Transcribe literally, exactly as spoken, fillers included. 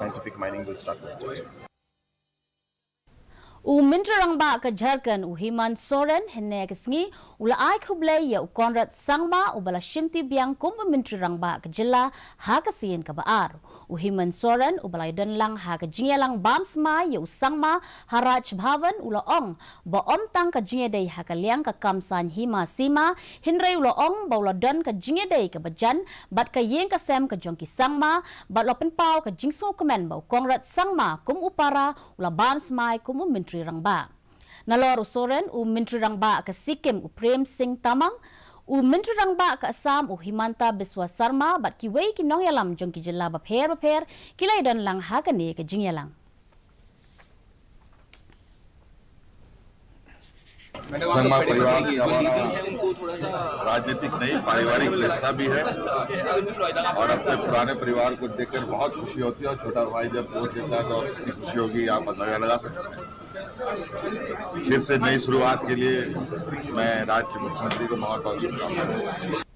Scientific mining will start next year. U Myntri Rangbah ka Jharkhand u Hemant Soren hynne ka sngi u la ai khublei ïa u Conrad Sangma uba la shimti biang kum u Myntri Rangbah ka jylla ha ka sien kaba ar. U Hemant Soren uba la ïadon lang ha ka jingïalang bam smai ïa u Sangma ha Raj Bhavan u la ong ba ym tang ka jingïadei ha ka liang ka kam saiñ hima sima, hynrei u la ong ba u la don ka jingïadei kaba jan bad ka ïing ka sem ka jong ki Sangma bad u la pynpaw ka jingsngewkmen ba u Conrad Sangma kum u para u la bam smai kum u Myntri Rangbah. Nalor u Soren, u Myntri Rangbah ka Sikkim u Prem Singh Tamang, u Myntri Rangbah ka Assam u Himanta Biswa Sarma bad kiwei ki nongïalam jong ki jylla bapher bapher ki la ïadon lang ha kane ka jingïalang. संगमा परिवार से हमारा राजनीतिक नहीं, पारिवारिक रिश्ता भी है और अपने पुराने परिवार को देखकर बहुत खुशी होती है और छोटा भाई जब वोट देता है तो और कितनी खुशी होगी, आप अंदाजा लगा सकते हैं। फिर से नई शुरुआत के लिए मैं राज्य के मुख्यमंत्री को बहुत बहुत शुभकामनाएं देता हूं।